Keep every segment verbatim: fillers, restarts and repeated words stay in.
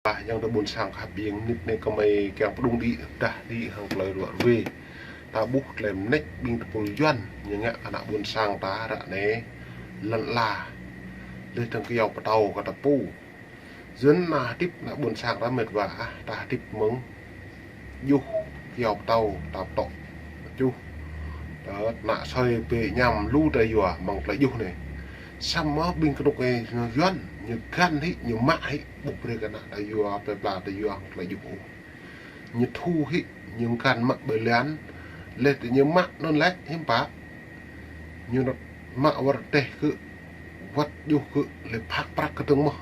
Ah, yang ta ƀuôn sang khăp ƀing nit ne kơ mei kiăng pơdŭng đĭ, dah đĭ hŏng klei ruă ruê. Ta ƀuh klei mnêč ƀing tơpul Yuăn, ñu ngă kơ ană ƀuôn sang ta ră ne lăn ala. Leh dơ̆ng kyâo pơtâo kơ ta pô. Yuăn ană hdĭp ană ƀuôn sang ta mĭt wa, ah, ta hdĭp mơ̆ng juh kyâo pơtâo, ta pơtŏ juh. Ta ană soi bĕ ñăm lu ta yua mơ̆ng klei juh ne. Samơ̆ ƀing knŭk kna Yuăn, ñu găn hĭ, ñu mă hĭ, ƀuh brei kơ ană ta yua, plei pla ta yua, klei juh ôh. Ñu thu hĭ, ñu găn mă ƀơi lăn, leh tơ ñu mă anăn lĕ, hiưm pă. Ñu năt mă wăt teh kơ, wăt juh kơ, leh phak prăk kơ tơ̆ng mơh.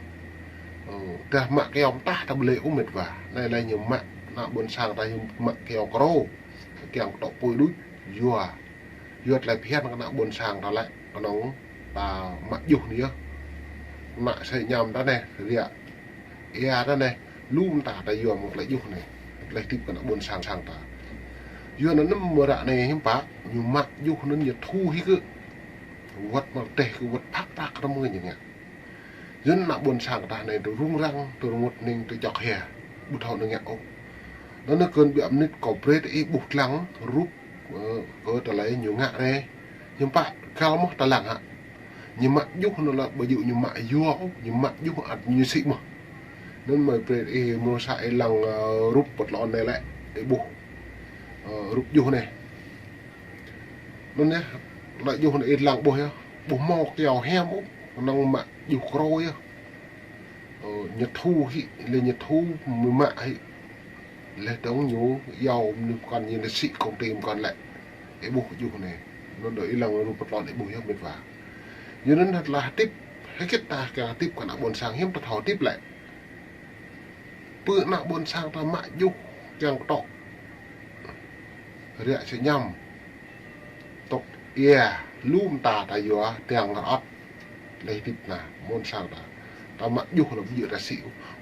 Ơ, dah mă kyâo mtah ta ƀlĕ ôh mĭt wa. Anei lĕ ñu mă, ană ƀuôn sang ta ñu mă kyâo krô. Kiăng tŏ pui đuč, yua. Yua tlei phiăn kơ ană ƀuôn sang ta lĕ, knŏng ta mă juh ne yơh. Ană soi ñăm ta ne, riă. Ia ta ne, lu mta ta yua mơ̆ng klei juh ne. Klei hdĭp kơ ană ƀuôn sang sang ta. Yua anăn mơ̆ng ră ne hiưm pă, ñu mă juh anăn ñu thu hĭ kơ. Wăt mă teh kơ wăt phak prăk kơ mơ̆ng ñu ngă. Yuăn ană ƀuôn sang ta anei tơ rŭng răng, tơ rŭng rŭt ning, tơ čŏk hia. Ƀu thâo năng ngă ôh. Anăn kơ ƀiă mnĭt kâo brei tơ ih ƀuh dlăng rup, ơ, kơ tơlơi ñu ngă re. Hiưm pă găl mơh ta lăng hă. Ñu mă juh anăn lĕ ƀu djŏ ñu mă yua ôh, ñu mă juh ăt ñu sĭ mơh. Anăn mơ̆ brei ih mrô sa ih lăng, ơ, rup pơtlŏn anei lĕ, ih ƀuh. Ơ, rup juh anei. Anăn yơh, lĕ juh anei ih lăng ƀuh yơh. Ƀuh mâo kyâo hiam ôh, knŏng mă juh krô yơh. Ơ, ñu thu hĭ, leh ñu thu mă hĭ. Leh dơ̆ng ñu yua mnuih mkăn ñu leh sĭ kông ti mkăn lĕ. Ih ƀuh juh anei. Anăn dôk ih lăng rup pơtlŏn ih ƀuh yơh mĭt wa. Yua anăn hlăm hdĭp, hơget ta kiăng hdĭp kơ ană ƀuôn sang hiưm ta thâo hdĭp lĕ. Pơ ană ƀuôn sang ta mă juh kiăng tŏ. Riă sĭ ñăm. Tŏk ia, lu mta ta yua, tiăng rơăt. Leh hdĭp ană ƀuôn sang ta. Ta mă juh lĕ ƀu djŏ ta sĭ.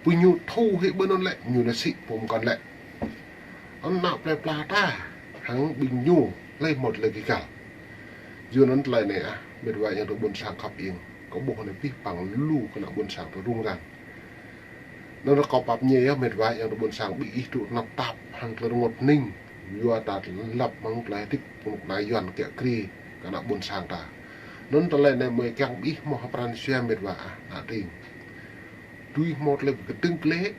Pô ñu thu hĭ ƀơi anăn lĕ, ñu leh sĭ pô mkăn lĕ. Anăn ană plei pla ta, hăng ƀing ñu, leh mâo tlei kơ găl. Yua anăn tlei anei ah, mĭt wa yang tơ ƀuôn sang khăp ing. Kâo ƀuh anei pih păng lu kơ ană ƀuôn sang ta rŭng răng. Anăn kâo pap ñe yơh mĭt wa yang tơ ƀuôn sang ƀing ih tŭ tnap tap hăng klei rơngot ning. Yua ta lăp mơ̆ng klei hdĭp knŭk kna Yuăn kiă kriê kơ ană ƀuôn sang ta. Anăn tlei anei mơ̆ kiăng ƀing ih mâo pran jua mĭt wa ah, ană tring. Tui mâo tlei kdơ̆ng klei,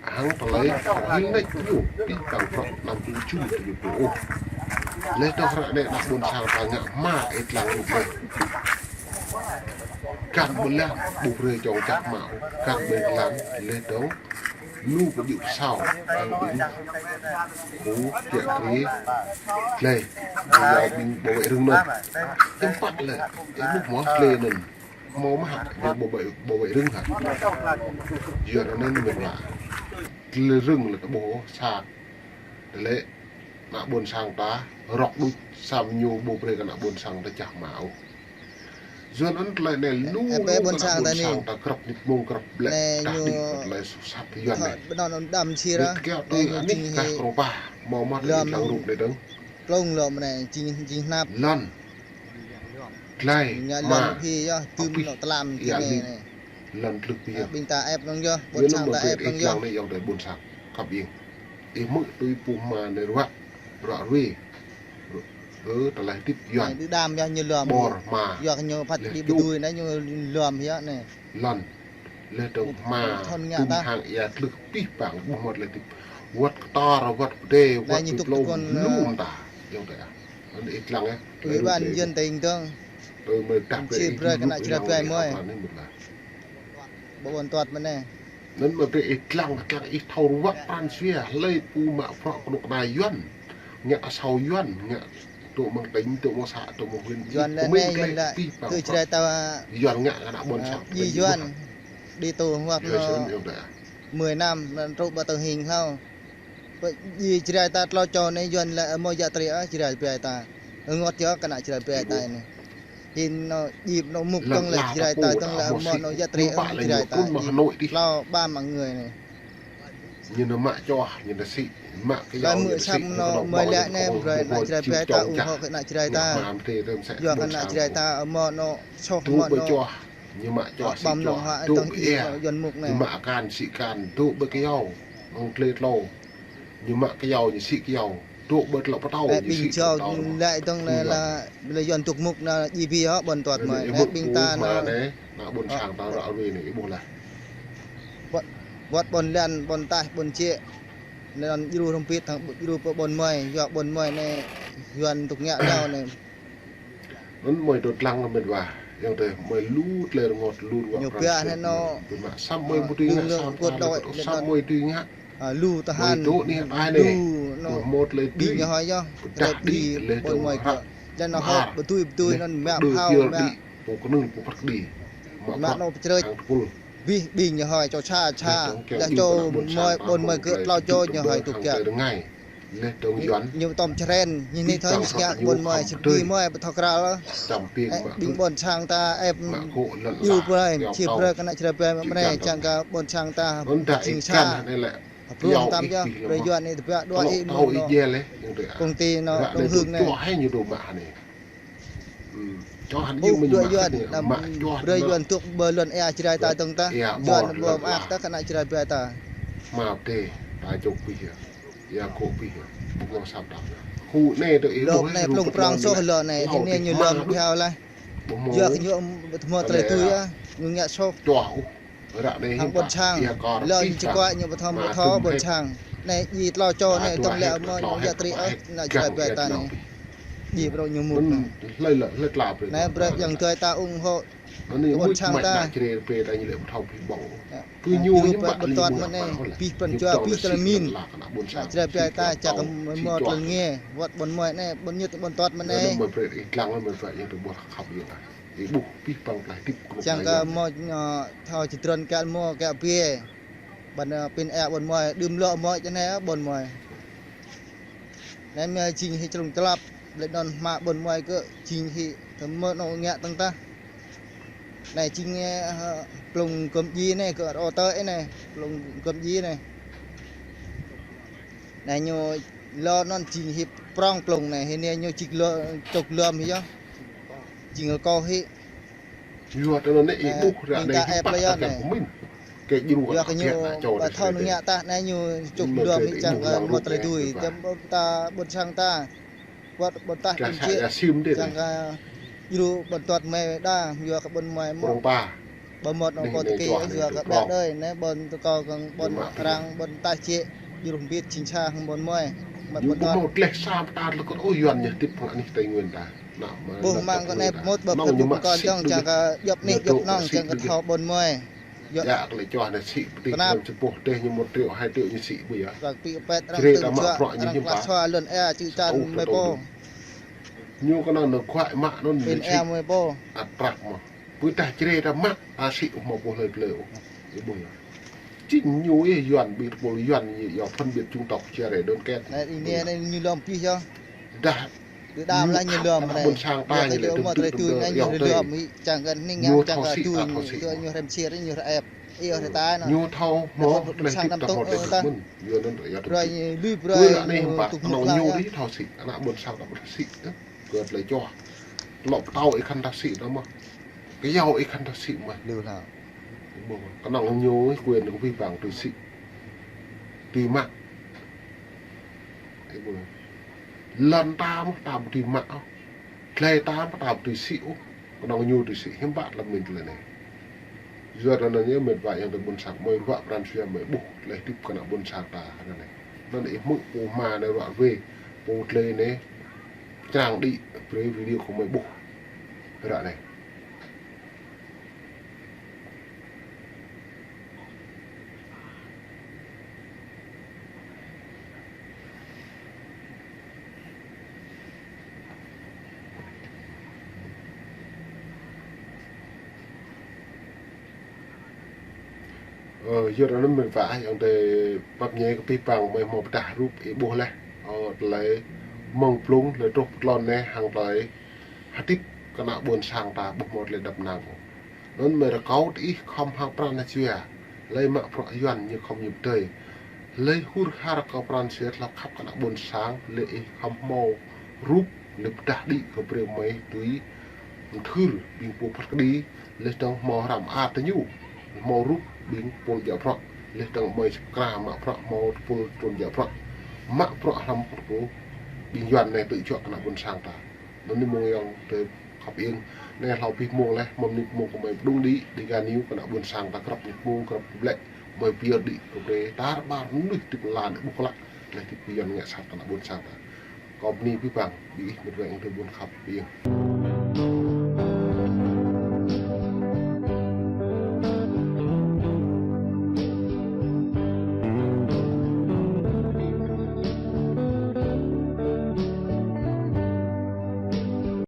hăng tlei hil nač ñu, pih păng prăk năm tŭ čŭn tŭ ñu pô ôh. Leh dơ̆ng ră anei ană ƀuôn sang ta ngă hma ih lăng rup leh. Kăn ƀu lăng, ƀu brei čŏng čăk mă ôh, kăn ƀu lăng, leh dơ̆ng lu pơjŭ pơsao, hăng ƀing pô kiă kriê, tlei, ƀu yua ƀing bảo vệ rừng anăn. Hiưm pă lĕ, ih ƀuh mơh tlei anăn. Mâo mơh hă, ƀu bảo vệ, bảo vệ rừng hă. Yua anăn mĭt wa. Tlei rừng lĕ ta ƀuh sa. Tlei ană ƀuôn sang ta, rŏk đuč, samơ̆ ñu ƀu brei kơ ană ƀuôn sang ta čăk mă ôh. Yua anăn tlei anei lu, ơ, lu ƀuôn kơ ană sang ƀuôn ta sang ta krăp nĭt mông krăp lĕ, anei ta ñu đĭ kơ tlei suk sat Yuăn anei. Ƀnăn đăm čhir. Nĭt kiăo anei tui ñu anih jing kah hĕ krông pah, mâo mă lăm ih lăng rup anei dơ̆ng. Klông lŏm anei, jing, jing hnap. Lăn. Tlei, ñu lăm mă, phi yơh, tŭm apih, nŏ tlam ia ti anei lĭt. Anei. Lăn tlưh phi yơh. Ƀing ta ĕp anăn yơh, ƀuôn sang ta ĕp anăn yơh. Yua anăn mơ̆ brei ih lăng anei yang tơ ƀuôn sang khăp ing. Ih hmư̆ tui pô hma anei ruă, ruă ruê. Ơ, tlei hdĭp Yuăn. Anei đưm đăm yơh ñu lăm. Ƀor hma. Yua kơ ñu phat leh đĭ čŭp. Ƀu dưi anei ñu lăm yơh anei. Lăn. Leh dơ̆ng hma, thon ngă tŭm ta. Hang ia tlưh pih păng, ƀuh mâo tlei hdĭp. Wăt ktar, wăt pdê, anei wăt ñu tŭk plông, tŭk lu mta. Yang tơ ah. Anăn ih lăng ah. Ủy ban dân tỉnh dơ̆ng. Tơ mơ̆ dah brei ih brei kơ ană Jrai Pai mơh. Ƀu ƀuôn tuăt mơh anei. Anăn mơ̆ brei ih lăng, lăng ih thâo ruă pran jua, hlei pô mă bruă knŭk kna Yuăn. Ngă asâo Yuăn, ngă tŭ mơ̆ng tỉnh, tŭ mơ̆ng xã, tŭ mơ̆ng huyện. Yuăn lĕ anei, Yuăn lĕ pih păng kơ bruă Jrai ta, Yuăn ngă kơ ană ƀuôn sang. Ơ, Yuăn. Đi tù hoặc là mười năm, anăn truh ƀă tơ hing hlâo. Pơ djiê Jrai ta tlâo čô anei Yuăn lĕ amâo yăl dliê ôh Jrai Pai ta. Ênguôt yơh kơ ană Jrai Pai ta anei. Hĭn anăn djiê anăn mŭk dơ̆ng lĕ Jrai ta dơ̆ng lĕ amâo anăn yăl dliê ôh Jrai ta. Tlâo ba mă ngui anei. Ñu nao mă čoh, ñu nao sĭ, mă kyâo, ñu nao sĭ, ñu nao mă lĕ anei, brei ană Jrai Pai ta ủng hộ kơ ană Jrai ta. Yua kơ ană Jrai ta amâo anăn soh amâo anăn čoh. Ñu mă čuah sĭ čuah, dôk ƀơ êa. Ñu mă akan sĭ akan, dôk ƀơ kyâo, hŏng tlei tlâo. Ñu mă kyâo, ñu sĭ kyâo, dôk ƀơ tlâo pơtâo, ñu sĭ tlâo pơtâo. Lĕ dơ̆ng lĕ, lĕ Yuăn dôk mŭk nao djiê bi hŏ ƀuôn tuăt mơh. Lĕ ƀing ta nao, nao ƀuôn sang ta ră ruê anei, ih ƀuh leh. Wăt, wăt ƀuôn Lan, ƀuôn Taih, ƀuôn Čĕ. Lĕ anăn djru hrăm pĭt, thăng djru pơ ƀuôn Mơi, yua ƀuôn Mơi anei, Yuăn dôk ngă leo anei. Anăn mơi dôk dlăng mĭt wa, ayŏng adei, mơi lu tlei rơngot, lu rơngot ñu pia anei nô, bi mă săm mơi ƀu dưi ngă, săm ta lĕ ƀu tŭ săm mơi dưi ngă. Lu tơhan, lu nô, mâo tlei dưi, ƀing ñu hoi yơh, pơdah đĭ, leh dơ̆ng hră, leh anăn hŏ, ƀu dưi, ƀu dưi, anăn mă phao, mă, pô knưl, pô prăk đĭ. Mă nô pơčrơč, hăng tơpul. Bih ƀing ñu hoi, čô sa, sa, leh čô mơi, ƀuôn mơi gơ̆ tlâo čô ñu hoi tŭ kiă. Leh dơ̆ng Yuăn. Ñu tŏm čhren, ñu ni thoi ñu skiă ƀuôn mơi, sĭt bi mơi, ƀu thâo kral. Ƀing ƀuôn sang ta, ĕp, iu brei, či brei kơ ană čre brei mă mnei, čiăng kơ ƀuôn sang ta, jing sa. Hơbrŭng tam yơh, brei Yuăn anei tơbiă dua ih mơ̆ng nô. Công ty nô, Đông Hưng anei. Ƀuh dua Yuăn, đăm brei Yuăn tŭk ƀơ lăn êa Jrai ta dơ̆ng ta. Yuăn ƀuh mơak ta kơ ană Jrai brei ta. Mâo tê, ta čŭk pih yơh. Êa kô̆ pih yơh. Ƀuh mâo sap đăp. Hŭ anei tơ ih lŏ ƀuh anei, plŭng prŏng soh lŏ anei, anei ñu lŏ phiao leh. Yua kơ ñu mâo tlei tui yơh, ñu ngă soh. Čuah ôh. Ră anei hăng ƀuôn sang, lŏ ñu či kuă ñu ƀu thâo ƀu thâo ƀuôn sang. Anei djiê tlâo čô anei tơl lĕ mâo ñu yăl tri ôh, ană Jrai brei ta anei. Djiê brei ñu mŭt anei. Anei brei ayŏng adei ta ủng hộ ƀuôn sang ta. Anei ñu ƀuh ƀuôn tuăt mơh anei, pih pran jua, pih tơl min. Ană Jrai brei ta, čiăng kơ mâo tlei nge, wăt ƀuôn mơi anei, ƀuôn ñit ƀuôn tuăt mơh anei. Čiăng kơ mâo, ơ, thâo či trŭn kơ mâo kơ bi. Ƀuôn, ơ, pĭn êa ƀuôn mơi, đưm lŏ mơi čơ anei, ơ, ƀuôn mơi. Anei mơi jing hĭ člŭng člăp, leh anăn hma ƀuôn mơi gơ̆ jing hĭ, tơ mâo nô ngă dơ̆ng ta. Anei jing, ơ, plŭng gŏm djiê anei, gơ̆ rô tơ anei, plŭng gŏm djiê anei. Anei ñu lŏ anăn jing hĭ prŏng plŭng anei, hĭn anei ñu čŭk lŏ, čŭk lŏm hĭ yơh. Jing lŏ kâo hĭ. Yua tơ anăn ih ƀuh ră anei ih ƀuh lŏ anei. Yua kơ ñu ƀu thâo ngă ta anei ñu čŭk lŏm hĭ čiăng kơ mâo tlei tui. Tơdah ta ƀuôn sang ta, wăt ƀuôn Taih ƀuôn Čĕ, čiăng kơ djru ƀuôn tuăt mơi đa, yua kơ ƀuôn mơi mâo. Ƀu mâo nô pô tơkê, yua kơ ƀiă đơi, anei ƀuôn tơkâo kơ ƀuôn Arăng, ƀuôn Taih Čĕ, djru mbĭt jing sa hŏng ƀuôn mơi. Mă ƀuôn tuăt. Ƀuh mâo tleh sa mta tlei kơ ôh Yuăn ñu hdĭp hŏng anih Tây Nguyên ta. Ƀuh mơ̆ng kơ anei mŭt ƀơ plŭk pơkŏn dơ̆ng čiăng kơ djŏp anih djŏp anŏng čiăng kơ thâo ƀuôn mơi. Yua kơ lĕ čuah anei sĭ pơtih knap. Hlăm čơpuh teh ñu một triệu, hai triệu ñu sĭ ƀu yơh. Arăng pĭ pĕt, arăng tơm juă, arăng klah sua lăn êa čư̆ čan mơi pô. Ñu kơ anăn nao guai mă anăn pĭn êa mơi pô. Atrak mơh. Pơdah čre ta mă, ta sĭ ƀu mâo ƀuh lơi plei ôh. Ih ƀuh yơh. Jing ñu ih Yuăn, ƀing tơpul Yuăn, yua phân biệt chủng tộc, chia rẽ đoàn kết. Anei, anei ñu lŏm pih yơh. Dah. Đưm đam lah ñu lŏm anei. Ƀuôn sang ta ñu lĕ tŭm tŭm tŭm tŭm yơh tơ. Čiăng kơ anei ñu thâo sĭ, ta thâo sĭ. Ñu hrăm sir, ñu hrăm êp. Ih ôh ta anăn. Ñu thâo mâo tlei hdĭp ta mâo tlei hdĭp mơ̆n. Yua anăn yua tơ. Brei lui brei anei hăm pă, knŏng ñu dih thâo sĭ. Ană ƀuôn sang ta ƀu thâo sĭ. Kơ tlei čuah. Tlŏ pơtâo ih khăn thâo sĭ ta mơh. Kyâo ih khăn thâo sĭ mơh. Knŏng ñu quyền kơ bi bang tui sĭ. Tui mă. Lăn ta mơh ta ƀu tui mă ôh. Tlei ta mơh ta ƀu tui sĭ ôh. Knŏng ñu tui sĭ hiam pă tlăm min tlei anei. Yua anăn ñu mĭt wa ayŏng adei ƀuôn sang mơi ruă pran jua mơi ƀuh tlei hdĭp kơ ană ƀuôn sang ta anăn anei. Anăn ih hmư̆ pô hma anei ruă wê, pô tlei anei, črang đĭ, brei video kơ mơi ƀuh. Ră anei. Ơ, yua anăn mĭt wa ayŏng adei pap ñe kơ bi bang mơi mâo pơdah rup ih ƀuh leh. Ơ, tlei mơ̆ng plŭng, tlei truh pơtlon anei, hăng tlei hdĭp kơ ană ƀuôn sang ta ƀuh mâo tlei dăp năng. Anăn mơi rơkâo diih khŏm hăng pran jua. Hlei mă bruă Yuăn ñu khŏm ñu pơdơi. Hlei hur har kơ pran jua tlei khăp kơ ană ƀuôn sang, hlei ih khŏm mâo rup, hlei pơdah đĭ kơ brei mơi tui Thưr ƀing pô phat kđi, leh dơ̆ng mâo hră mơar diñu, mâo rup ƀing pô djă bruă, leh dơ̆ng mâo čăp kra mă bruă, mâo tơpul trŭn djă bruă, mă bruă hlăm pô, ƀing Yuăn anei tŭ juă kơ ană ƀuôn sang ta. Anăn ñu mơ̆ng ayŏng adei khăp ing, anei hlâo bi mơ̆ng leh, mâo mni mơ̆ng kơ mei mđung đĭ, Dega News kơ ană ƀuôn sang ta grăp ñu mơ̆ng grăp blĕ, mei pia đĭ kơ brei tar ƀar mnuih tĭp lan ƀuh klă, leh tĭp Yuăn ngă sat kơ ană ƀuôn sang ta. Kâo bni bi bang, bi ih mĭt wa ayŏng adei ƀuôn khăp ing.